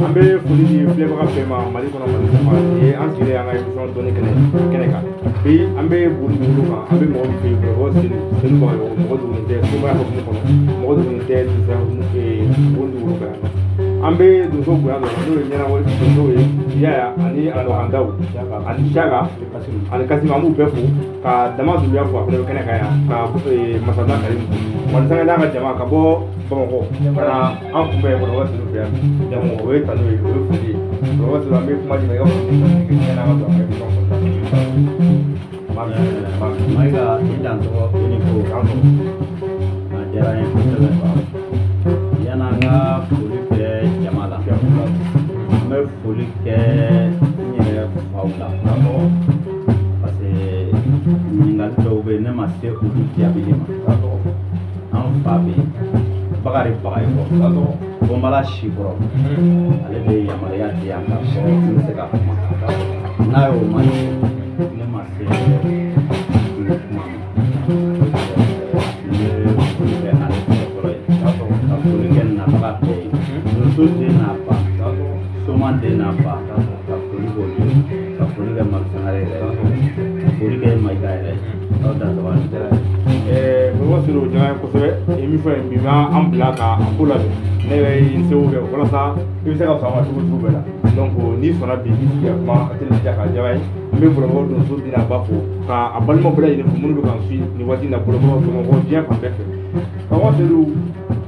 An bɛ foli di filɛbaga bɛɛ ma Mali kɔnɔ Mali kɔkan nin ye an sigilen an ka émission dɔnni kɛnɛ kan bi an bɛ boli dugukolo kan an bɛ mɔgɔ min fɛ yen Bɔlɔbɔ Senu Senu Bagayogo mɔgɔ dogolen tɛ somaya hukumu kɔnɔ mɔgɔ dogolen tɛ donsoya hukumu bon dugukolo kan yan an bɛ donso bonya dɔ n'o ye ɲɛnabɔ donso ye Yaya ani Alɔkandaw ani Siaka ani Kasima an b'u bɛɛ fo ka Dama Dunbiya fo a fana bɛ kɛnɛ kan yan ka Masada Karimu Mali Sangare n'a ka jama ka bɔ Bamakɔ ka na an kunbɛn Bɔlɔbɔ Senu fɛ yan jamu o ye tanu ye o ye foli ye Bɔlɔbɔ Senu an bɛ kuma di ma i ka foli kɛ yanni an ka don an ka émission kɔnɔna na. Mayiga i dansogo i ni ko a diyara n ye kosɛbɛ yan'an ka foli kɛ jama la an bɛ foli kɛ n yɛrɛ faw la parce que ɲininkali dɔw bɛ yen ne ma se olu jaabili ma an fa bɛ yen Bakari Bagayoko Bɔnbala Sikɔrɔ ale de ye yamaruya di yan k'a fɔ n bɛ se ka kuma n'a y'o ma ne ma se kuma ma n bɛ foli kɛ ale fɔlɔ ye ka foli kɛ nabaga bɛɛ ye donso den n'a ba soma den n'a ba ka foli k'olu ye ka foli kɛ Mali Sangare yɛrɛ ye ka foli kɛ Mayiga yɛrɛ ye aw da saba ni tɛ. Bɔlɔbɔ Senu o diyara n ye kosɛbɛ i ye min fɔ yen bi an bila ka a ko labɛn ne yɛrɛ ye n seko kɛ walasa i bɛ se ka sɔn a ma cogo sugu bɛɛ la donc n'i sɔnna bi k'i sigi ka kuma a tɛ nin diya k'a diyara n ye n bɛ Bɔlɔbɔ donso den n'a ba fo ka a balimaw bɛɛ lajɛlen fo minnu bɛ k'an suit nin waati in na Bɔlɔbɔ Bamakɔ diɲɛ fan bɛɛ fɛ Karamɔgɔ Sedu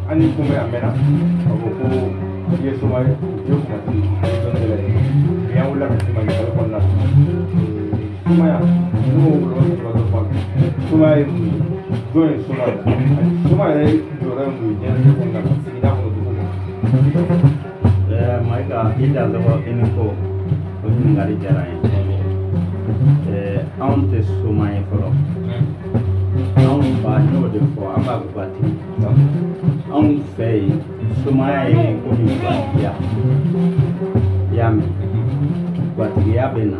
an ni kunbɛn a mɛnna k'a fɔ ko i ye soma ye i ye kumatigi ye i ye dɔnnikɛla ye bi an wulila ka s'i ma ɲininkali kɔnɔna na sumaya ne ko Bɔlɔbɔ Senu ka dɔ fɔ a la sumaya ye mun ye jɔn ye soma ye ani soma yɛrɛ jɔyɔrɔ ye mun ye diɲɛlatigɛ kɔnɔna na sigida kɔnɔ dugu kɔnɔ. Mayiga i dansogo i ni ko o ɲininkali diyara n ye anw tɛ soma ye fɔlɔ anw fa n y'o de fɔ an b'a guwatigi anw fɛ yen somaya ye komi guwatigiya i y'a mɛn guwatigiya bɛ na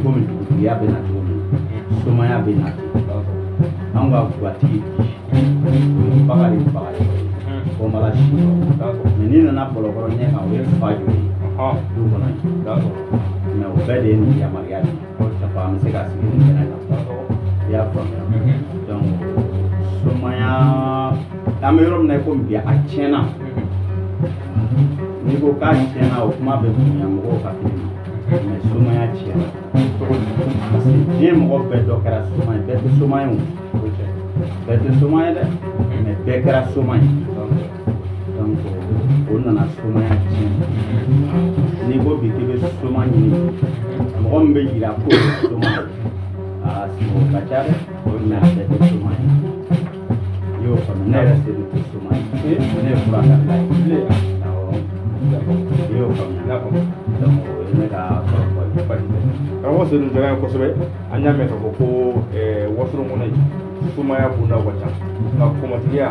komi dugutigiya bɛ na cogo min na somaya bɛ na ten anw ka guwatigi bi o ye Bakari Bagayoko ye Bɔnbala Sikɔrɔ mɛ n'i nana Bɔlɔkɔrɔ ɲɛ kan o ye Fajo ye du kɔnɔ yen mɛ o bɛɛ de ye nin yamaruya di k'a fɔ an bɛ se ka sigi nin kɛnɛ kan i y'a faamuya donc somaya an bɛ yɔrɔ min na i komi bi a tiɲɛna n'i ko k'a tiɲɛna o kuma bɛ bonya mɔgɔw hakili ma mɛ somaya tiɲɛna parce que diɲɛ mɔgɔ bɛɛ dɔ kɛra soma ye bɛɛ tɛ soma ye o bɛɛ tɛ soma ye dɛ mɛ bɛɛ kɛra soma ye donc o nana somaya tiɲɛ n'i ko bi k'i bɛ soma ɲini mɔgɔ min bɛ yira k'o ye soma ye aa o ka ca dɛ mɛ a bɛɛ tɛ soma ye i y'o faamu ne yɛrɛ Sedu tɛ soma ye ne ye furakɛlila ye awɔ i y'o faamuya donc o ye ne ka kɔrɔfɔ ye. Karamɔgɔ Sedu diyara n ye kosɛbɛ an y'a mɛn k'a fɔ ko wasolon kɔnɔ yen sumaya bondaw ka ca nka kɔmatigiya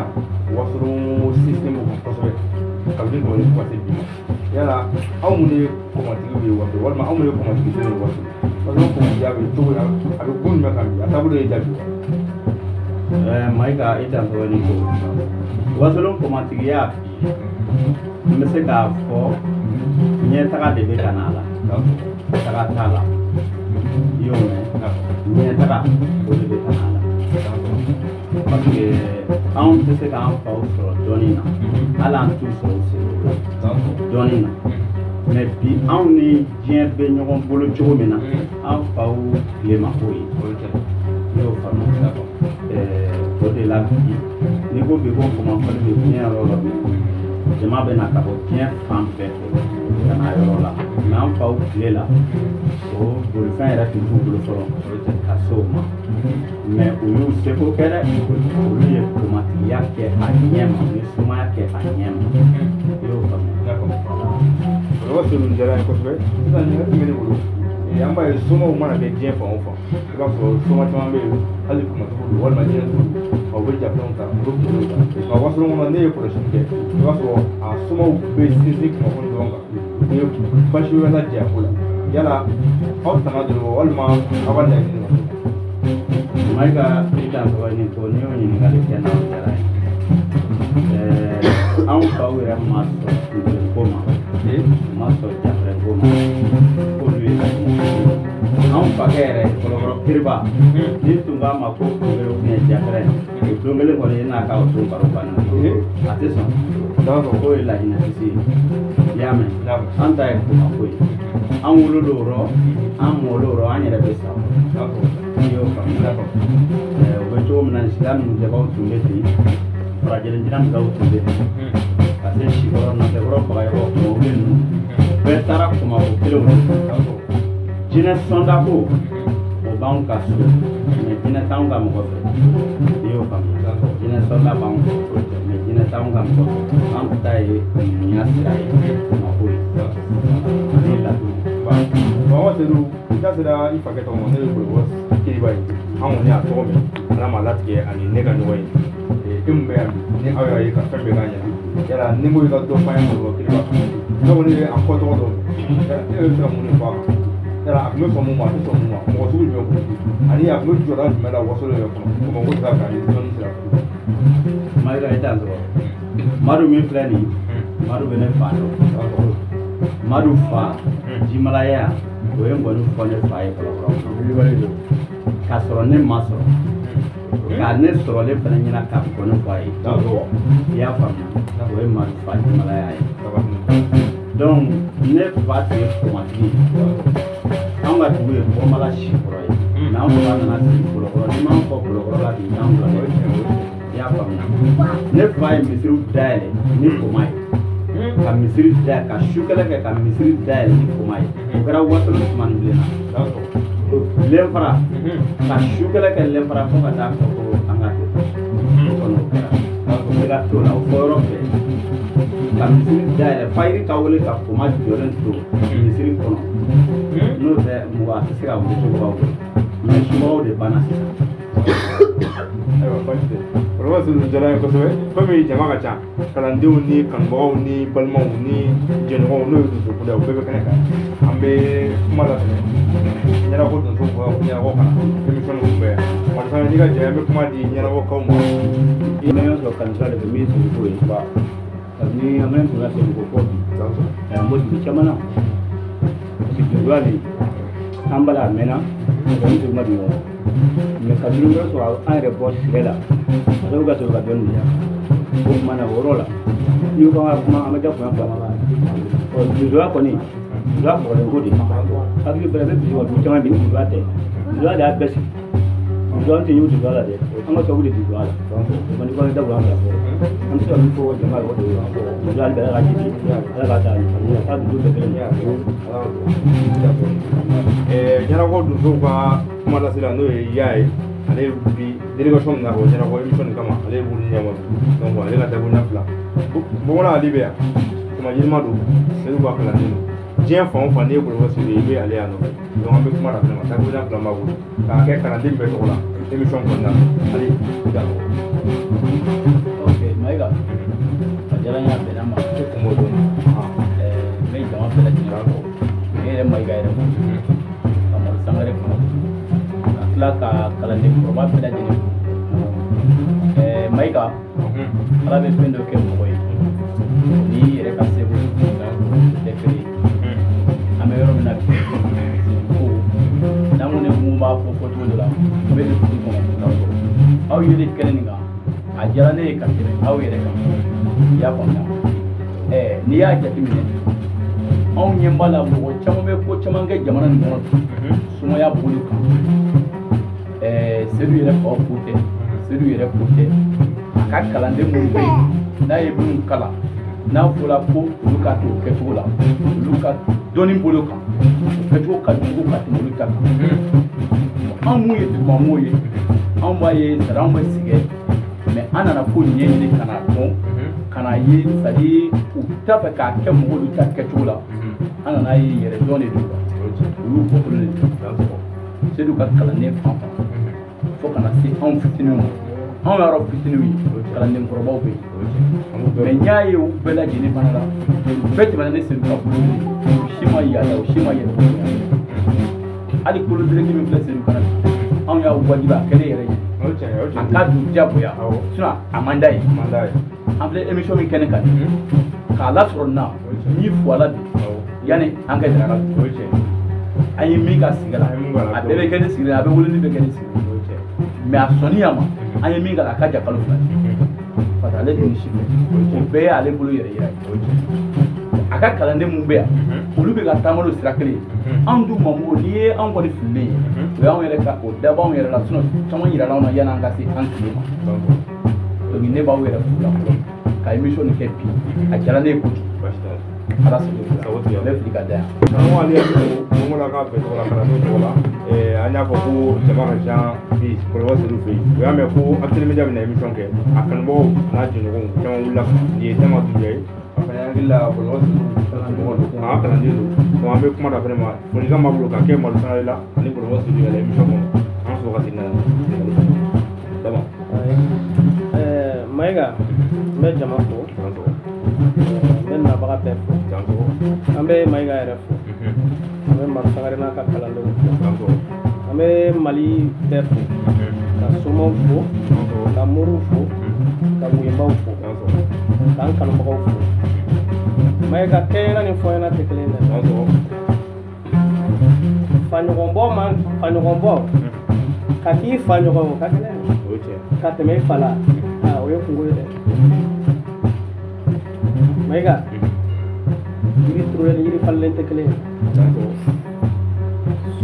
wasolon sinsinnen b'o kan kosɛbɛ kabini kɔmɔni fo ka se bi ma yala anw minnu ye kɔmatigiw ye wasolon walima anw minnu ye kɔmatigidenw ye wasolon wasolon kɔmatigiya bɛ cogo a bɛ kun jumɛn kan bi a taabolo ye jaabi wa. Mayiga i dansogo ni ko wasolon kɔmatigiya bi n bɛ se k'a fɔ ɲɛtaga de bɛ ka na a la taga t'a la i y'o mɛn ɲɛtaga o de bɛ ka na a la parce que anw tɛ se k'an faw sɔrɔ dɔɔnin na hali an t'u sɔrɔ u sen dɔɔnin na mɛ bi anw ni diɲɛ bɛ ɲɔgɔn bolo cogo min na an faw tile ma k'o ye i y'o faamu o de la bi N'i ko bi ko kɔmafali bɛ diɲɛ yɔrɔ o yɔrɔ bi, jama bɛ na ka bɔ diɲɛ fan bɛɛ fɛ ka na yɔrɔ la. Mais an faw tile la, o bolifɛn yɛrɛ tun t'u bolo fɔlɔ ka se o ma. Mais u y'u seko kɛ dɛ, olu ye komatigiya kɛ a ɲɛ ma, u ye sumaya kɛ a ɲɛ ma. I y'o faamuya. O Seydou diyara n ye kosɛbɛ. Sisan ɲininkali min bɛ ne bolo, an b'a ye somaw mana kɛ diɲɛ fan o fan, i b'a sɔrɔ soma caman bɛ yen, hali kumatigiw don walima jinɛtigiw don, u bɛ jafɛnw ta, u bɛ kunkolo ta. Nka wasolon kɔnɔ, ne ye kɔlɔsili kɛ, i b'a sɔrɔ a somaw bɛ sinsin kunnafoni dɔrɔn kan, u ye basi wɛrɛ lajɛ a ko la. Yala aw tanga don walima aw ka laɲini de ma? Mayiga, i dan tɔgɔ ni ko n'i y'o ɲininkali kɛ n na, o diyara n ye. Anw faw yɛrɛ ma sɔn kunko ma, u ma sɔn jafɛrɛnko ma, k'olu ye anw fakɛ yɛrɛ Kɔlɔkɔrɔ Kiriba, n'i tun k'a ma ko kun kelen kun ye jafɛrɛ ye, o don kelen kɔni e n'a ka o don baro banna, a tɛ sɔn. K'o ye lahinɛ sisi ye, i y'a mɛn? An ta ye komako ye, an wolo l'o rɔ, an mɔl'o rɔ, an yɛrɛ bɛ sa o rɔ. I y'o faamuya? O bɛ cogo min na, sida nujɛbaw tun bɛ ten, farajɛlen jinɛmusaw tun bɛ ten, ka se Sikɔrɔ, Nɔfɛkɔrɔ, Bagayɔgɔ, Kɔmɔwuli ninnu bɛɛ taara komako kelenw de. Jinɛ sɔndako o b'anw ka so, mais jinɛ t'anw ka mɔgɔ fɛ. I y'o faamuya? Jinɛ sɔnda b'anw fɛ, mais jinɛ t'anw ka mɔgɔ fɛ. An ta ye numuya sira ye, komako ye ani ladon. Baba Seydou, i da sera i fakɛ tɔgɔ ma, n'o ye Kɔlɔkɔrɔ Kiriba ye. An kɔni y'a tɔgɔ mɛn, Ala m'a latigɛ ani ne ka ɲɔgɔn ye. E mun bɛ yan bi ni aw y'a ye ka fɛn bɛɛ k'a ɲɛna, yala ni ko i ka dɔ f'an ye Kɔlɔkɔrɔ Kiriba, ne kɔni ye a kɔ tɔgɔ dɔn, yala e bɛ se ka mun de fɔ a kan? Yala a tun bɛ sɔn mun ma, a tɛ sɔn mun ma, mɔgɔ sugu jumɛn kun ani a tun bɛ jɔda jumɛn la wasolon yɛrɛ kɔnɔ komako sira fɛ ani dɔnni sira fɛ? Mayiga, i dan tɔgɔ Madu min filɛ nin ye, Madu bɛ ne fa dɔn. Madu fa Jimalaya, o ye nkɔni fɔ ne fa ye Kɔlɔkɔrɔ kɔnɔ k'a sɔrɔ ne ma sɔrɔ, ka ne sɔrɔlen fana ɲɛna ka nkɔni fɔ a ye. I y'a faamuya? O ye Madu fa Jimalaya ye. Donc ne fa tun ye komatigi ye. Anw ka dugu ye Bɔmala Sikɔrɔ ye, mais anw fa nana sigi Kɔlɔkɔrɔ. N'i m'an fɔ Kɔlɔkɔrɔ la bi, t'anw dɔn dɛ. I y'a faamuya? Ne fa ye misiriw dayɛlɛ ni koma ye, ka misiri dayɛlɛ, ka sukɛlɛ kɛ ka misiri dayɛlɛ ni koma ye. O kɛra Wasolon Tumani bilen na, Lenfara, ka sukɛlɛ kɛ Lenfara fo ka taa fɔ ko an ka to o kɔni, o kɛra ne ka t'o la o fɔ yɔrɔ bɛɛ, ka misiri dayɛlɛ, fayiri ka wele ka koma jɔlen to misiri kɔnɔ. N'o tɛ, mɔgɔ a tɛ se ka wuli subagaw bolo, mais subagaw de banna sisan. Ayiwa, baasi tɛ. Kɔlɔlɔ Seydou diyara n ye kosɛbɛ. Komi jama ka ca, kalandenw ni kanubagaw ni balimaw ni jɛɲɔgɔnw, n'o ye donso kunda ye, u bɛɛ bɛ kɛnɛ kan. An bɛ kuma la fɛnɛ ɲɛnabɔ donso ka ɲɛnabɔ ka na émission ninnu bɛɛ yan. Madu n'i ka jɛ, an bɛ kuma di ɲɛnabɔkaw ma. I bɛ ɲɔgɔn sɔrɔ kalanso de bɛ min sigi ko ye kabini an bɛ tun ka segin ko fɔ bi, an b'o dugu caman na, parce que donsoya nin an b'a la a mɛnna, mɔgɔ ni dugu ma don ɲɔgɔn kɔnɔ. Mais ka dumuni wɛrɛ sɔrɔ an yɛrɛ bɔ sirɛ la, a sababu ka sɔrɔ ka dɔnni di yan. O tuma na, o yɔrɔ la, n'i ko k'an ka kuma, an bɛ da kunya fila ma. Ɔ donsoya kɔni, donsoya kɔrɔlen ko de hakili bɛrɛ bɛ bisi wa dugu caman bi ni donsoya tɛ. Donsoya de y'a bɛɛ sigi. Donsoya tɛ ɲugu donsoya la dɛ, an ka sababu de donsoya la. O kɔni ko an bɛ da kunya fila fɔ, an bɛ se ka min fɔ jama ye, o de ye donsoya bɛɛ. Ala ka jidi, Ala ka taa ɲɛ, ala ka dugu bɛɛ kelen. Ɲɛnabɔ donsow ka kuma lasela, n'o ye ya ye, ale bi délégation min na o ɲɛnabɔ émission nin kama, ale ye wuli ɲɛma. Donc ale ka dakuruɲa fila bamanan, ale bɛ yan kuma yirima don, Seydou ka kalanden don. Diɲɛ fan o fan, n'i ye Kɔlɔkɔrɔ Seydou ye, i bɛ ale yan nɔfɛ. Donc an bɛ kuma la fɛnɛ ma, dakuruɲa fila b'a bolo k'a kɛ kalanden bɛɛ tɔgɔ la émission kɔnɔna na. Ale da. Ok Mayiga, a diyara n ye, a bɛnna ma. E kun b'o dɔn. N bɛ jama bɛɛ lajɛlen fo, ne yɛrɛ Mayiga yɛrɛ fo, ka Madu Sangare fo, ka tila ka kalanden kɔrɔba bɛɛ lajɛlen fo. Mayiga, Ala bɛ fɛn dɔ kɛ mɔgɔ ye n'i yɛrɛ ka seko tɛ kelen ye. An bɛ yɔrɔ min na bi, ko n'an ko ne mun b'a fɔ fɔcogo dɔ la, n bɛ don dugu kɔnɔ. Aw yeli kɛnɛ nin kan, a diyara ne ye ka tɛmɛ aw yɛrɛ kan. I y'a faamuya? N'i y'a jateminɛ, anw ɲɛ b'a la, mɔgɔ caman bɛ ko caman kɛ jamana nin kɔnɔ sumaya bolo kan. Seydou yɛrɛ faw ko tɛ, Seydou yɛrɛ ko tɛ. A ka kalanden minnu bɛ yen n'a ye minnu kalan n'a fɔra ko olu ka to o kɛcogo la olu ka dɔnni bolo kan o kɛcogo ka jugu ka tɛmɛ olu ta kan. Anw mun ye dugumamɔgɔw ye anw b'a ye sari anw bɛ sɛgɛn mais an nana ko ɲɛɲini ka na dɔn ka na ye c'est à dire u t'a fɛ k'a kɛ mɔgɔw ta kɛcogo la an nana ye yɛrɛ dɔn de don olu bɔkolo de don. Seydou ka kalanden fan fan fo kana se anw fitininw ma anw yɔrɔ fitininw ye kalanden kɔrɔbaw bɛ yen mais n y'a ye u bɛɛ lajɛlen fana la u bɛɛ tɛmɛna ne Seydou ka bolo u si ma yaala u si ma yɛlɛ hali kolo deleki min filɛ Seydou kana anw y'a wajibi a kɛ ne yɛrɛ ye a ka dun diyagoya sinon a man d'a ye. An filɛ émission min kɛnɛ kan k'a lasɔrɔ nin na n y'i fo ala bi yanni an ka daraka dun an ye min ka sigi la a bɛɛ bɛ kɛ ne sigilen a bɛ weleli bɛ kɛ ne sigilen mais a sɔnni a ma an ye min k'a la a ka ja kalo 2 parce que ale tɛ nin si fɛ o bɛɛ y'ale bolo yɛrɛ yira ye. A ka kalanden mun bɛ yan olu bɛ ka taama n'o sira kelen ye anw dun mamɔgɔw n'i ye anw kɔni fililen ye o y'anw yɛrɛ ka o dabɔ anw yɛrɛ la sinon caman yirala anw na yanni an ka se an tile ma. Donc ne b'aw yɛrɛ fo la fɔlɔ ka émission nin kɛ bi a diyara ne ye kojugu. Ala sago n bɛ fili ka da yan. Karamɔgɔ ale ye la k'a bɛɛ tɔgɔ la kalandenw tɔgɔ la an y'a fɔ ko jama ka ca bi Kɔlɔbɔ Seydou fɛ yen u y'a mɛn ko Actuel Media bɛna émission kɛ a kanubagaw n'a jɛɲɔgɔnw caman wulila nin ye Dama Dunbiya ye a fana hakili la Kɔlɔbɔ Seydou mɔgɔ don a ka kalanden don donc an bɛ kuma da fɛnɛ ma folikan b'a bolo ka kɛ Madu Sangare la ani Kɔlɔbɔ Seydou yɛrɛ émission kɔnɔ an sɔrɔ ka segin ka na ɲininkali kɔnɔ. Dama. Mayiga n bɛ jama fo n bɛ nabaga bɛɛ fo an bɛ Mayiga yɛrɛ fo an bɛ Madu Sangare n'a ka kalandenw fo an bɛ Mali bɛɛ fo ka somaw fo ka moriw fo ka woyinbaw fo k'an kanubagaw fo. Mayiga kɛɲɛna ni fɔɲɛna tɛ kelen ye dɛ. Faɲɔgɔnbɔ man faɲɔgɔnbɔ ka k'i fa ɲɔgɔn o ka gɛlɛn ka tɛmɛ i fa la o ye kungo ye dɛ. Mayiga yiri turulen ni yiri falen tɛ kelen ye.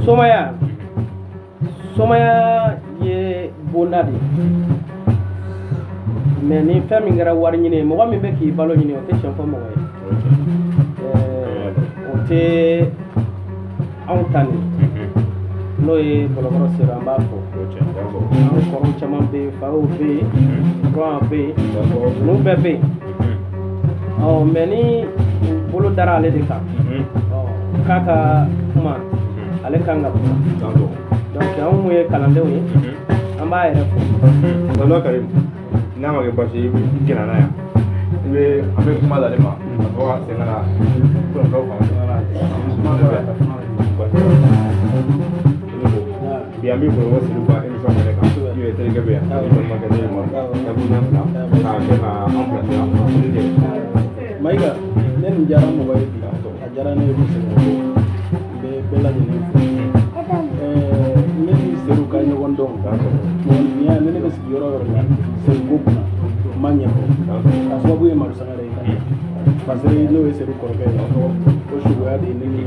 Somaya somaya ye bonda de ye mais ni fɛn min kɛra wari ɲini ye mɔgɔ min bɛ k'i balo ɲini o tɛ tiɲɛ fɔ mɔgɔ ye o tɛ anw ta nin n'o ye Bɔlɔkɔrɔ Seydou an b'a fɔ an kɔrɔw caman bɛ yen faw bɛ yen kɔrɔw bɛ yen ninnu bɛɛ bɛ yen ɔ mais ni bolo dara ale de kan k'a ka kuma ale kan ka kuma donc anw mun ye kalandenw ye an b'a yɛrɛ fo. Salo Karim n'a ma kɛ baasi ye i bɛ gɛrɛ n'a yan i bɛ an bɛ kuma d'ale ma ka sɔrɔ ka segin ka na kunnafoniyaw fan fɛ. Bi an bɛ Kɔlɔbɔ Seydou ka émission kɛnɛ kan i yɛrɛ terikɛ bɛ yan i balimakɛ ne ye Madu dakuruɲɛ fila k'a kɛ ka an bilasira foli kɛ. Mayiga ne nin diyara mɔgɔ ye bi a diyara ne ye kosɛbɛ n bɛ bɛɛ lajɛlen fo. Ne ni Seydou ka ɲɔgɔn dɔn mɔgɔninfinya ne ne bɛ sigi yɔrɔ o yɔrɔ la Seydou ko kunna n ma ɲɛfɔ a sababu ye Madu Sangare ye parce que n'o ye Seydou kɔrɔkɛ ye o suguya de ye ne ni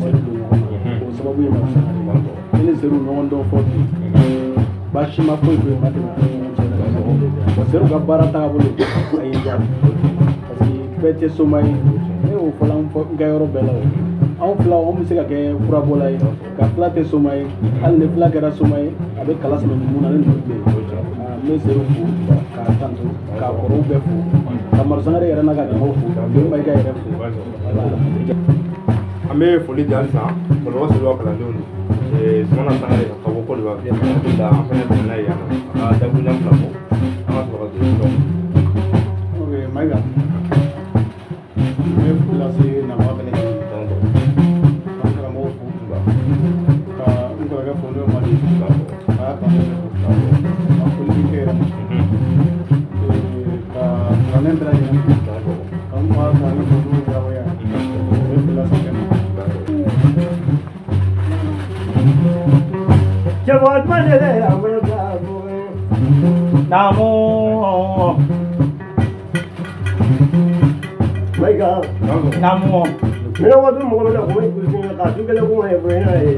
Seydou don ɲɔgɔn na o sababu ye Madu Sangare ye ne ni Seydou ɲɔgɔn dɔn fɔ bi baasi ma foyi foyi ma tɛmɛ an ni ɲɔgɔn cɛ la Seydou ka baara taabolo a ye n diya parce que bɛɛ tɛ soma ye ne y'o fɔla n ka yɔrɔ bɛɛ la o anw filaw anw bɛ se ka kɛ furabɔla ye ka fila tɛ soma ye hali ni fila kɛra soma ye a bɛ kala sɛbɛn ni mun na ne n'olu bɛ yen n bɛ Seydou fo k'a tanto k'a kɔrɔw bɛɛ fo ka Madu Sangare yɛrɛ n'a ka jamaw fo ka Mayiga yɛrɛ fo. An bɛ foli di halisa Kɔlɔbɔ Seydou ka kalandenw don Sumana Sangare ka bɔ Kɔdiwari an fana tɛmɛna n'a ye yan nɔ a ka dakuruɲɛ fila fɔ an ka sɔrɔ ka don ɲɔgɔn. Ok Mayiga n bɛ foli lase nabaga bɛɛ lajɛlen ma ka n karamɔgɔ fo ka n kɔrɔkɛ fo n'o ye Madu ye k'a kalan bɛɛ fo ka foli di e yɛrɛ ma ka kalanden bɛɛ lajɛlen fo ka n fa kalanden fo n'o ye Jagoya n bɛ foli lase bɛɛ ma. Naamu. Mayiga. Naamu. Mina waati mɔgɔ bɛ na kuma i kusi ka su kelen kuma ye bonya ye.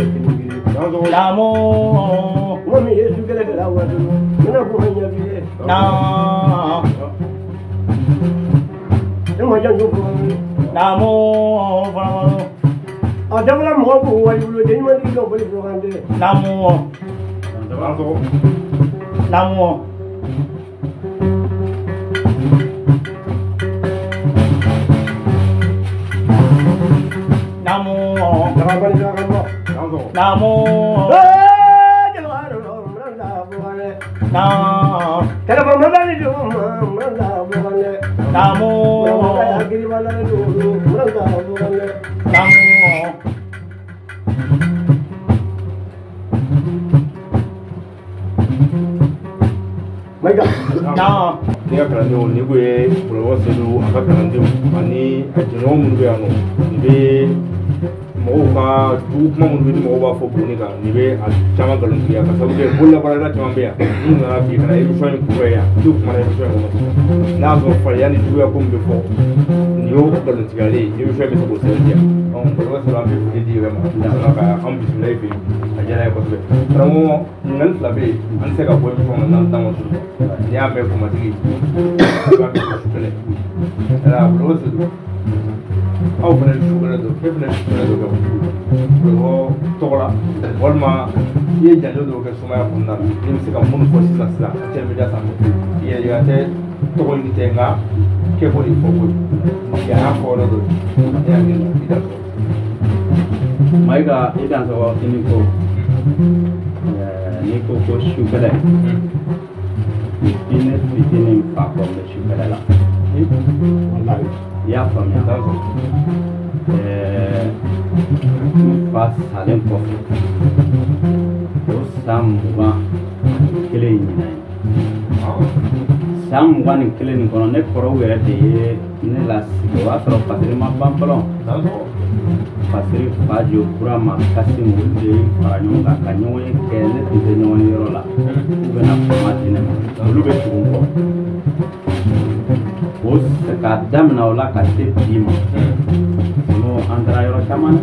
Naamu. Mɔgɔ min ye su kɛlɛ kɛlɛ waati n bɛna kuma ɲɛf'i ye. Ne ma jan jo fɔ. Naamu fɔlɔ. A dabila mɔgɔ b'o wali bolo den ɲuman tigi ka boli fɔ kan tɛ. Naamu. Naamu. Naamu. Naamu. Naamu. Naamu. Naamu. Ne ka kalandenw ni ko ye Bɔlɔbɔ Sedu a ka kalandenw ani a jɛɲɔgɔn minnu bɛ yan nɔ nin bɛ mɔgɔw ka jugu kuma minnu bɛ ni mɔgɔw b'a fɔ Buguni kan nin bɛ a caman nkalontigiya ka sababu kɛ bololabaarala caman bɛ yan minnu nana bi ka na émission in kunbɛn yan n'u kumana émission in kɔnɔ n'a y'a sɔrɔ fadenya ni juguya ko min bɛ fɔ nin y'o nkalontigiyalen ye émission in bɛ se k'o sɛbɛntiya. Bɔlɔbɔ Sedu an bɛ foli di yɛrɛ ma a ka an bisimila i fɛ yen a diyara n ye kosɛbɛ. Karamɔgɔ ɲininkali fila bɛ yen an tɛ se ka bɔ émission kɔnɔ n'an t'an ka so n'i y'a mɛn kumatigi i b'a mɛn su kɛlɛ. Bɔlɔbɔ Sedu aw fana ye su kɛlɛ dɔ e fana ye su kɛlɛ dɔ kɛ Bɔlɔbɔ tɔgɔ la walima i ye janjo dɔw kɛ sumaya kɔnɔna la n'i bɛ se ka minnu fɔ sisan sisan a cɛ bɛ sanfɛ i yɛrɛ tɛ tɔgɔ ɲini tɛ nka kɛko de fɔ ko ye a y'a fɔ yɔrɔ dɔ ye ne hakili la i da sɔrɔ. Mayiga i dan sɔgɔ i ni ko n'i ko ko su kɛlɛ i ne fitinin fa kɔ bɛ su kɛlɛ la i y'a faamuya n fa salen kɔfɛ o san 21 in ɲinan ye san 21 nin kɔnɔ ne kɔrɔw yɛrɛ de ye ne lasigi o y'a sɔrɔ fasiri ma ban fɔlɔ fasiri Fajo Burama Kasimu olu de ye fara ɲɔgɔn kan ka ɲɔgɔn ye kɛ ne tun tɛ ɲɔgɔn ye yɔrɔ la u bɛna kuma di ne ma olu bɛ tugu n kɔ o k'a daminɛ o la ka se bi ma sinon an taara yɔrɔ caman na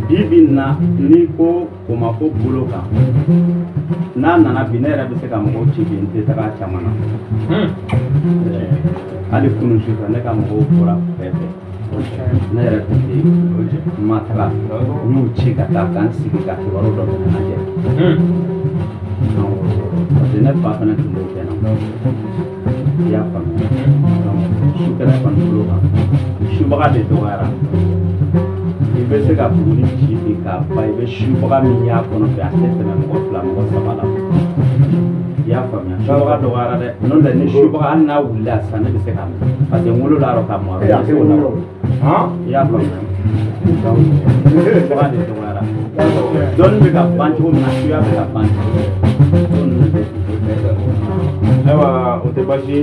bi bi in na n'i ko komako bolo kan n'a nana bi ne yɛrɛ bɛ se ka mɔgɔw ci bi n tɛ taga caman na hali kunun sufɛ ne ka mɔgɔw bɔra fɛn fɛ ne yɛrɛ tun tɛ yen n ma taga n y'u ci ka taa k'an sigi ka kibaru dɔ fana lajɛ parce que ne fa fana tun b'o kɛ na i y'a faamuya donc su kɛnɛ kɔni bolo kan subaga de dɔgɔyara i bɛ se ka Buguni ci bi k'a ban i bɛ subaga min y'a kɔnɔ bi a tɛ tɛmɛ mɔgɔ 2 mɔgɔ 3 la i y'a faamuya subaga dɔgɔyara dɛ n'o tɛ ni subaga hali n'a wulila sisan ne bɛ se k'a minɛ parce que n wolola yɔrɔ ka mɔ a bɛ se o la i y'a faamuya donc subaga de dɔgɔyara dɔnni bɛ ka ban cogo min na suya bɛ ka ban cogo min na. Ayiwa o tɛ baasi ye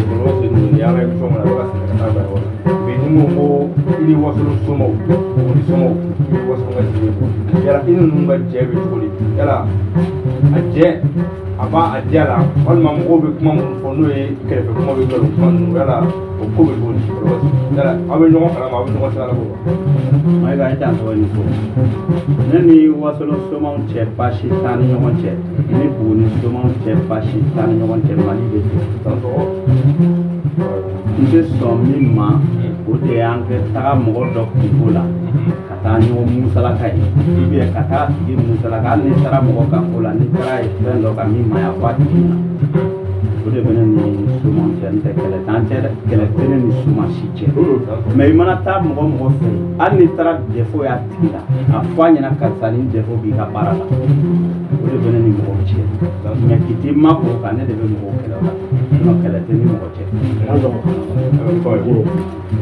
Bɔlɔbɔ Sedu nin y'an ka émission kɔnɔ a bɛ ka sɛnɛ ka taa bila yɔrɔ la mais ni ko ko i ni Wasolon somaw Buguni somaw i ni Wasolon ka jɛ yala i ni ninnu ka jɛ bɛ cogo di yala a jɛ a b'a a diya la walima mɔgɔw bɛ kuma minnu fɔ n'o ye kɛrɛfɛ kuma bɛ nkalon kuma ninnu yala o ko bɛ cogo di Bɔlɔbɔ Sedu yala aw bɛ ɲɔgɔn kalama aw bɛ ɲɔgɔn sira la ko wa. Mayiga i dan tɔgɔ ni ko ne ni Wasolon somaw cɛ baasi t'an ni ɲɔgɔn cɛ ni Buguni somaw cɛ baasi t'an ni ɲɔgɔn cɛ Mali bɛ ten n tɛ sɔn min ma o de y'an kɛ taga mɔgɔ dɔ kunko la ka taa ɲɔgɔn musalaka ye ou bien ka taa tigi musalaka hali n'i taara mɔgɔ ka ko la n'i taara ye fɛn dɔ kan min man ɲi a fɔ a tigi ɲɛna o de bɛ ne ni somaw cɛ n tɛ kɛlɛ t'an cɛ dɛ kɛlɛ tɛ ne ni soma si cɛ mais i mana taa mɔgɔ mɔgɔ fɛ yen hali n'i taara défaut y'a tigi la a fɔ a ɲɛna karisa ni défaut b'i ka baara la o de bɛ ne ni mɔgɔw cɛ mais k'i t'i makɔ kan ne de bɛ mɔgɔw kɛlɛ o la sinon kɛlɛ tɛ ni mɔgɔ cɛ.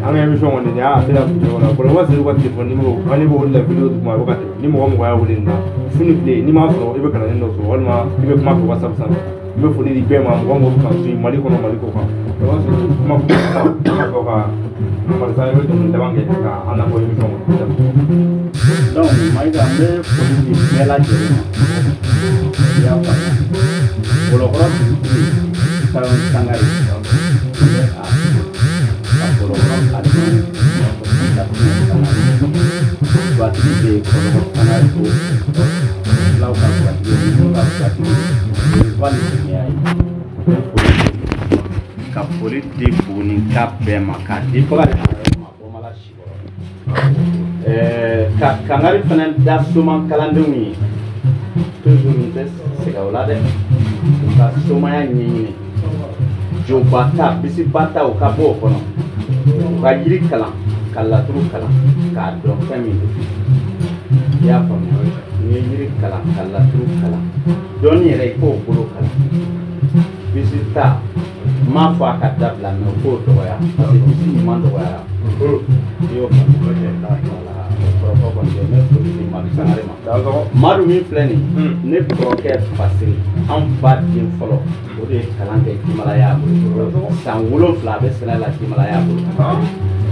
An ka émission kɔni nin y'a sera kuncɛ la Bɔlɔbɔ Sedu ka téléphone numéro an ne b'o la vidéo duguma a bɛ ka tɛmɛ ni mɔgɔ mɔgɔ y'a wele nin na su ni tile n'i m'a sɔrɔ i bɛ kalanden dɔ sɔrɔ walima i bɛ kuma fɛ WhatsApp sanfɛ n bɛ foli di bɛɛ ma mɔgɔ mɔgɔ bɛ k'an suit Mali kɔnɔ Mali kɔ kan Bɔlɔbɔ Sedu kuma kuma fɔ ka barisa i bɛ dɔnkili laban kɛ ka an labɔ émission kɔnɔ. Donc Mayiga n bɛ foli di bɛɛ lajɛlen ma i y'a faamuya Bɔlɔkɔrɔ dugutigi Sangare Sangare n bɛ a ka Bɔlɔkɔrɔ a den Sangare Dugatigi bɛ yen Bɔlɔkɔrɔ Sangare ko filaw ka di Bugunika bɛɛ ma k'a di Bakari ma Bɔmala Sikɔrɔ. Ka kangari fana da soma kalandenw ye toujours n tɛ sɛgɛn o la dɛ, u ka somaya ɲɛɲini, joba ta bisiba ta u ka bɔ o kɔnɔ, u ka yiri kalan ka laturu kalan k'a dɔn fɛn min don. I y'a faamuya, n'i ye yiri kalan ka laturu kalan dɔnni yɛrɛ i k'o bolo kalan. Bisi ta n m'a fɔ a ka dabila mɛ o k'o dɔgɔya parce que bisi ɲuman dɔgɔyara. I y'o faamu voilà, o kɔrɔfɔ kɔni tɛ. N bɛ foli di Madu Sangare ma. Madu min filɛ nin ye, ne kɔrɔkɛ Fasiri, anw ba den fɔlɔ, o de ye kalan kɛ Jimalaya bolo san 7 a bɛ sɛnɛ la Jimalaya bolo.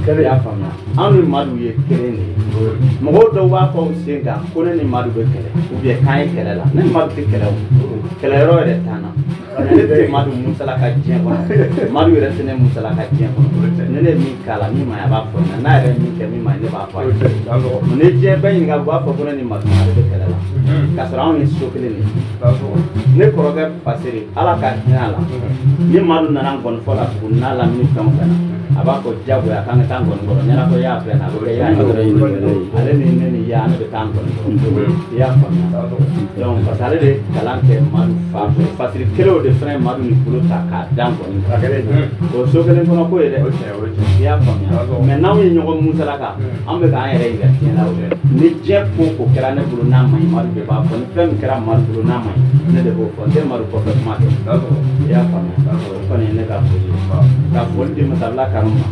I y'a faamuya, anw ni Madu ye kelen de ye. Mɔgɔw dɔw b'a fɔ u sen kan ko ne ni Madu bɛ kɛlɛ ou bien k'an ye kɛlɛ la. Ne ni Madu tɛ kɛlɛ o, kɛlɛyɔrɔ yɛrɛ t'an na. Ne tɛ Madu musala ka diɲɛ kɔnɔ, Madu yɛrɛ tɛ ne musala ka diɲɛ kɔnɔ. Ne ye min k'a la min ma ɲi a b'a fɔ n ɲɛna, n'a yɛrɛ ye min kɛ min ma ɲi ne b'a fɔ a ye. Ni diɲɛ bɛɛ ɲininka u b'a fɔ ko ne ni Madu de bɛ kɛlɛ la k'a sɔrɔ anw ye so kelen de ye. Ne kɔrɔkɛ Fasiri, Ala ka hinɛ a la, ni Madu nana ngɔnifɔ la Buguni n'a lamini fɛn o fɛn na, a b'a fɔ diyagoya k'an ka taa ngɔni kɔrɔ. Ɲɛna ko y'a filɛ nin ye, a bɛ kɛ y'a ye, ale ni ne ni ya ne bɛ taa ngɔni kɔrɔ. I y'a faamuya, donc parce que ale de ye kalan kɛ Madu fa fɛ. Fasiri kelen o de fana ye Madu ni bolo ta k'a da ngɔni kɔrɔ, o so kelen kɔnɔ ko ye dɛ. I y'a faamuya, mɛ n'anw ye ɲɔgɔn musalaka, an bɛ k'an yɛrɛ yira diɲɛ la o. Ni diɲɛ ko ko kɛra ne bolo n'a ma ɲi, Madu de b'a fɔ. Ni fɛn min kɛra Madu bolo n'a ma ɲi, ne de b'o fɔ. N tɛ Madu kɔfɛ kuma kɛ. I y'a faamuya, o kɔni ye ne ka foli ye. Ka foli di Masabila Kanu ma.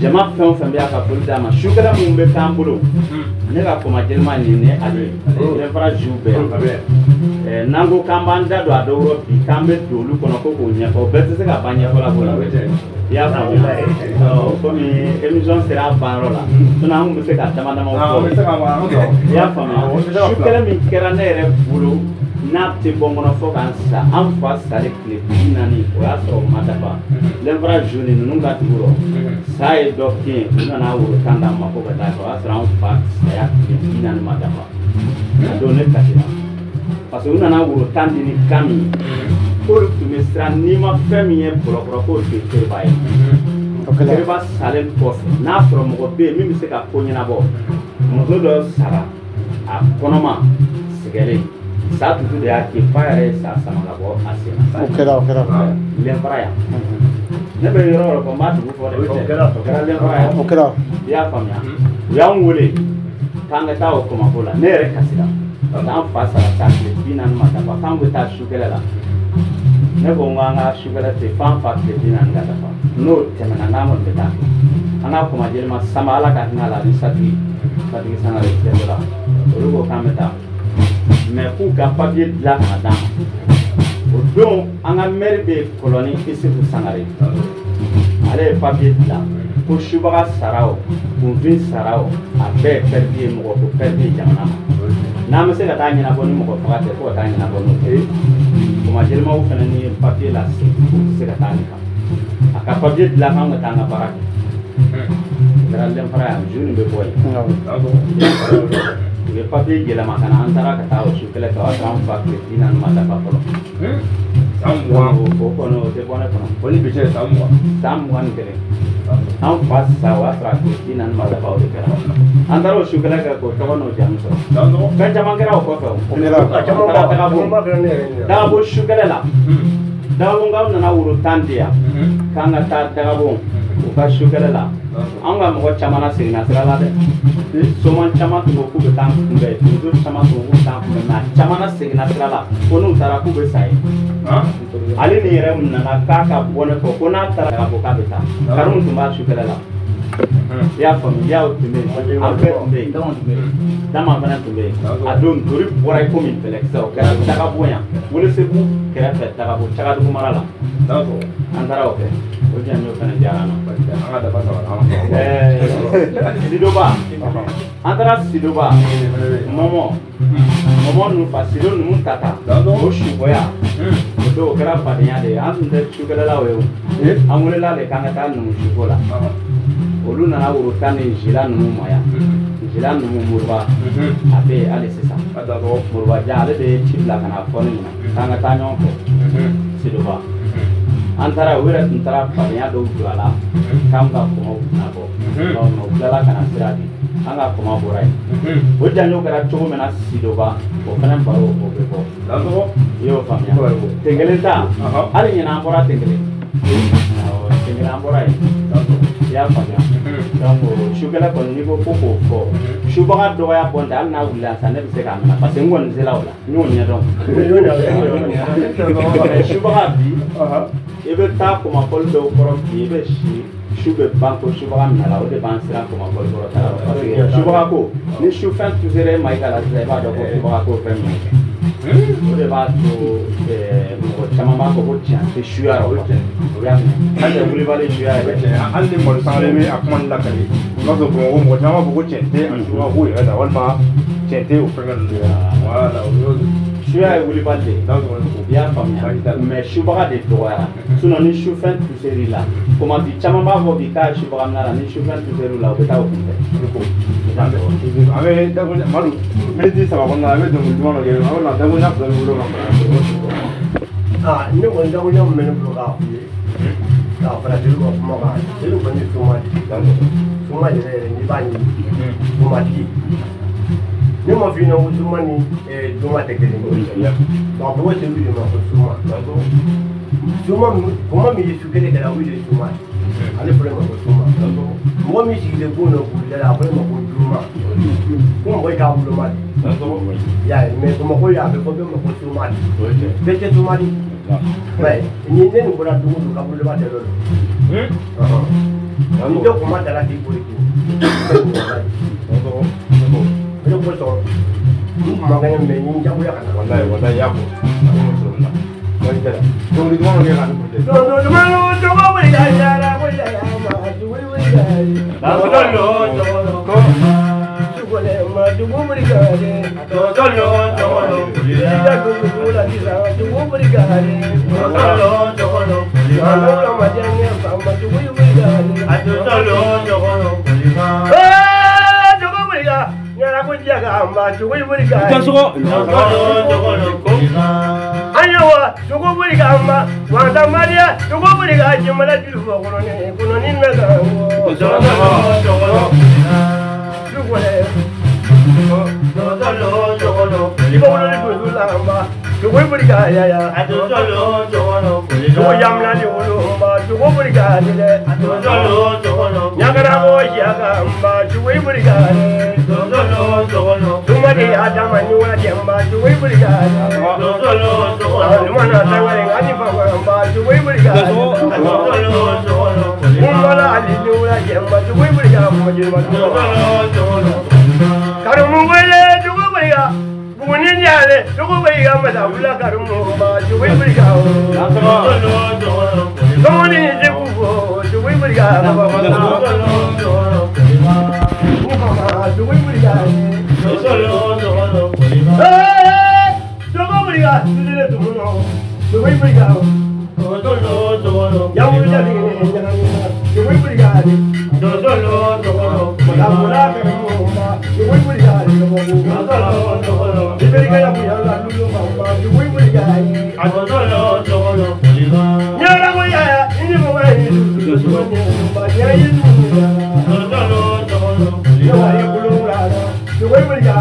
Jama fɛn o fɛn bɛ a ka foli d'a ma. Sukɛlɛ minnu bɛ k'an bolo, ne ka kɔma jɛlima nin ni ale ye Lɛnfara ziw bɛɛ yan. N'an ko k'an b'an da don a dɔw rɔ bi k'an bɛ don olu kɔnɔ ko k'o ɲɛfɔ, o bɛɛ tɛ se ka ban ɲɛfɔ la ko la. I y'a faamuya, komi émission sera a banyɔrɔ la, sinon an kun bɛ se ka dama dama fɔ. I y'a faamuya, sukɛlɛ min kɛra ne yɛrɛ bolo n'a tɛ bɔ n kɔnɔ fo k'an sa, an fa salen tile 40, o y'a sɔrɔ o ma dafa. Lɛnfara joni ninnu ka dugu rɔ, sa ye dɔ kin, u nana woro tan d'an ma ko ka taa kɛ, o y'a sɔrɔ an fa saya tile 40 ma dafa. A don ne kasira parce que u nana woro tan di ni kan min ye, k'olu tun bɛ siran n'i ma fɛn min ye bɔlɔkɔrɔ k'o tun ye Teriba ye. Teriba salen kɔfɛ, n'a sɔrɔ mɔgɔ bɛ yen min bɛ se ka ko ɲɛnabɔ, muso dɔ sara a kɔnɔma sɛgɛlen, sa tutu de y'a kɛ fa yɛrɛ ye sa sama ka bɔ a sen na. O kɛra, o kɛra. Lɛnfara yan. Ne bɛ yɔrɔ o yɔrɔ fɔ n b'a dugu fɔ dɛ. O kɛra Lɛnfara yan. O kɛra. I y'a faamuya, u y'an wele k'an ka taa o kɔmako la. Ne yɛrɛ kasira parce que an fa sara san tile 40 ma dafa, k'an bɛ taa sukɛlɛ la. Ne ko n ko an ka sukɛlɛ tɛ f'an fa tile 40 ka dafa, n'o tɛmɛna n'an kɔni bɛ taa kɛ. An ka kɔma jɛlima sama, Ala ka hinɛ a la, ani Satigi Satigi Sangare cɛ la, olu ko k'an bɛ taa mɛ k'u ka papiye dilan ka na d'an ma. O don an ka mɛri bɛ Kɔlɔni Isufu Sangare, ale ye papiye dilan ko subaga sara o, kunfin sara o, a bɛɛ ye pɛridi ye, mɔgɔ ko pɛridi ye jamana ma. N'an bɛ se ka taa ɲɛnabɔ ni mɔgɔ faga tɛ, fo ka taa ɲɛnabɔ n'o ye. Kɔma jɛlimaw fana ni ye papiye lase, u tɛ se ka taa nin kan. A ka papiye dilan k'an ka taa an ka baara kɛ. O kɛra Lɛnfara yan, ju nin bɛ bɔ yen. U ye papiye yɛlɛma ka na, an taara ka taa o su kɛlɛ kɛ, o y'a sɔrɔ an fa tile 40 ma dafa fɔlɔ. San 20. O kɔni o tɛ bɔ ne kɔnɔ. O ni bi cɛ san 20. San 21. An fa sa o y'a sɔrɔ a tile 40 ma dafa, o de kɛra. An taara o su kɛlɛ kɛ k'o tɔgɔ n'o jamu sɔrɔ. Fɛn caman kɛra o kɔfɛ o. O kɛra. Dagabo su kɛlɛ la. Dagabonkaw nana woro tan di yan k'an ka taa Dagabo u ka su kɛlɛ la. An ka mɔgɔ caman na seginna sira la dɛ. Soman caman tun ko k'u bɛ taa kunbɛn, muso caman tun ko k'u bɛ taa kunbɛn, mɛ a caman na seginna sira la ko n'u taara k'u bɛ sa yen. Ale ni yɛrɛ nana k'a ka bɔ ne kɔ ko n'a taara ka bɔ k'a bɛ taa. Karimu tun b'a su kɛlɛ la. I y'a faamu, yaw tun bɛ yen, an bɛɛ tun bɛ yen, dama fana tun bɛ yen. A don tori bɔra i komi bɛlɛkisɛ, o kɛra Dagabo yan, Welesebugu kɛrɛfɛ Dagabo, Cagadugu mara la. An taara o kɛ, o jɛn fana diyara an na. Sidoba, an taara Sidoba, Mɔmɔ, Mɔmɔ ninnu fa Sido ninnu tata, o subɔya, o don o kɛra fadenya de ye. An tun tɛ sukɛlɛlaw ye o, an welela de k'an ka taa numu suko la. Olu nana woro tan ni zila ninnu ma yan. Zila ninnu Moriba, a bɛ yen hali sisan. Moriba jan ale de ye ci bila ka na fɔ ne ɲɛna k'an ka taa ɲɔgɔn fɛ Sidoba. An taara u yɛrɛ tun taara fadenya dɔw jɔ a la k'an ka kɔmɔw kunna bɔ. U tilala ka na sira di an ka kɔmɔ bɔra yen. O janjo kɛra cogo min na Sidoba o fana baro o bɛ bɔ. I y'o faamuya. Ten kelen ta hali ɲinɛ an bɔra ten kelen. Awɔ ten kelen an bɔra yen. I y'a faamuya. Donc sukɛlɛ kɔni n'i ko ko k'o fɔ subaga dɔgɔya bɔn tɛ hali n'a wulila sisan ne bɛ se k'a minɛ parce que n kɔni sera o la n y'o ɲɛdɔn. Subaga bi i bɛ taa kɔmakɔli dɔw kɔrɔ bi i bɛ si su bɛ ban ko subaga minɛ la o de b'an siran kɔmakɔli kɔrɔ ta la parce que subaga ko ni sufɛn tusera e ma i ka la sisan i b'a dɔn ko subaga ko fɛn min kɛ. O de b'a to mɔgɔ caman b'a fɔ ko tiɲɛ tɛ suya rɔ o y'a minɛ hali tɛ wulibali suya yɛrɛ. Hali ni malo sangare bɛ a kuma nin lakali i b'a sɔrɔ Bamakɔ mɔgɔ caman b'a fɔ ko tiɲɛ tɛ a suya ko yɛrɛ la walima tiɲɛ tɛ o fɛngɛ ninnu yɛrɛ la. Suya ye wulibali de ye i y'a faamuya mais subaga de dɔgɔyara sinon ni sufɛn tuser'i la komati caman b'a fɔ bi k'a ye subaga minɛ la ni sufɛn tuser'u la u bɛ taa o kunfɛ. An bɛ dakuruɲa Madu miniti 3 kɔnɔna la an bɛ dɔnkili duman dɔ kɛ an bɛ na dakuruɲa 2 b'i bolo ka fara. Ne kɔni dakuruɲa min bɛ ne bolo k'a f'i ye k'a fara jeliw ka kuma kan jeliw kɔni ye soma de ye soma yɛrɛ yɛrɛ n'i b'a ɲini somatigi ne ma f'i ɲɛna ko soma ni joma tɛ kelen ye a bɔ selu de ma ko soma soma kuma min ye su kelen kɛra o de ye soma ye ale fɔlɔ ma ko soma mɔgɔ min sigilen bon dɔ k'u da a fɔlɔ ma ko juma ko mɔgɔ i k'a woloma de i y'a ye mais Bamakɔ yan a bɛ fɔ bɛɛ ma ko soma de bɛɛ tɛ soma de mais ni ne nin bɔra don o don ka boloma tɛ dɔ don ni dɔ kuma dara k'i boli ten o de kosɔn n kun man kɛnɛ mais n jagoya ka na. Walayi walayi y'a fɔ dɔnkili duman dɔ kɛ ka ne kun tɛ. Dɔnkili duman dɔgɔ wuli ka yala wuli ka ma wuli wuli ka ye. Sugole ma dugu wuli ka ye. Ila dugu la kisa dugu wuli ka ye. Alawla ma jɛngɛ fa ma dugu wuli ka ye. Dugu wuli ka ɲɛna ko jaga ma dugu wuli ka ye. Ayiwa dugu wuli ka ma wasa mariya dugu wuli ka jimala juru fɔ kɔnɔni kɔnɔni na ka wo. Sugole i b'a wolo ni dusu la ma dugu wuli ka yaya. Dugu yamina ni wolo ma dugu wuli ka dɛ. Ɲagara ko siaka ma dugu wuli ka dɛ. Dumadi adama ni wajɛ ma dugu wuli ka dɛ. Lumana sangare ani fama ma dugu wuli ka dɛ. Kumala ali ni wajɛ ma dugu wuli ka ma jeli ma dugu. Karimu wele dugu wuli ka. Buguni ɲale dugu wuli ka masa wula karimu ma dugu wuli ka. Dumuni segu fo dugu wuli ka. Dugu wuli ka. Dugu wuli ka sudile tumuno dugu wuli ka. Yamu jali dugu wuli ka. Mula karimu ma dugu wuli ka. Iberi ka yamu yala lulu ma dugu wuli ka. Nyara ko yaya ini mo ma yi ma ya yi Yo bulu la dugu wuli ka.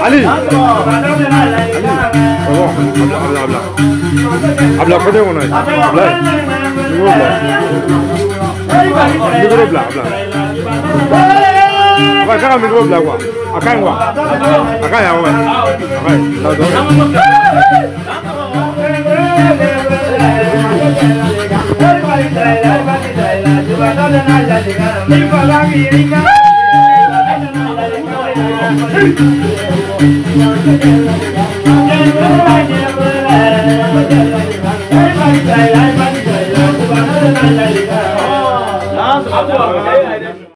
Ali. Abla côté on a. Abla. Micro bla bla. Ouais, quand micro bla quoi. Akan quoi. Akan ya ouais. Akan. Là.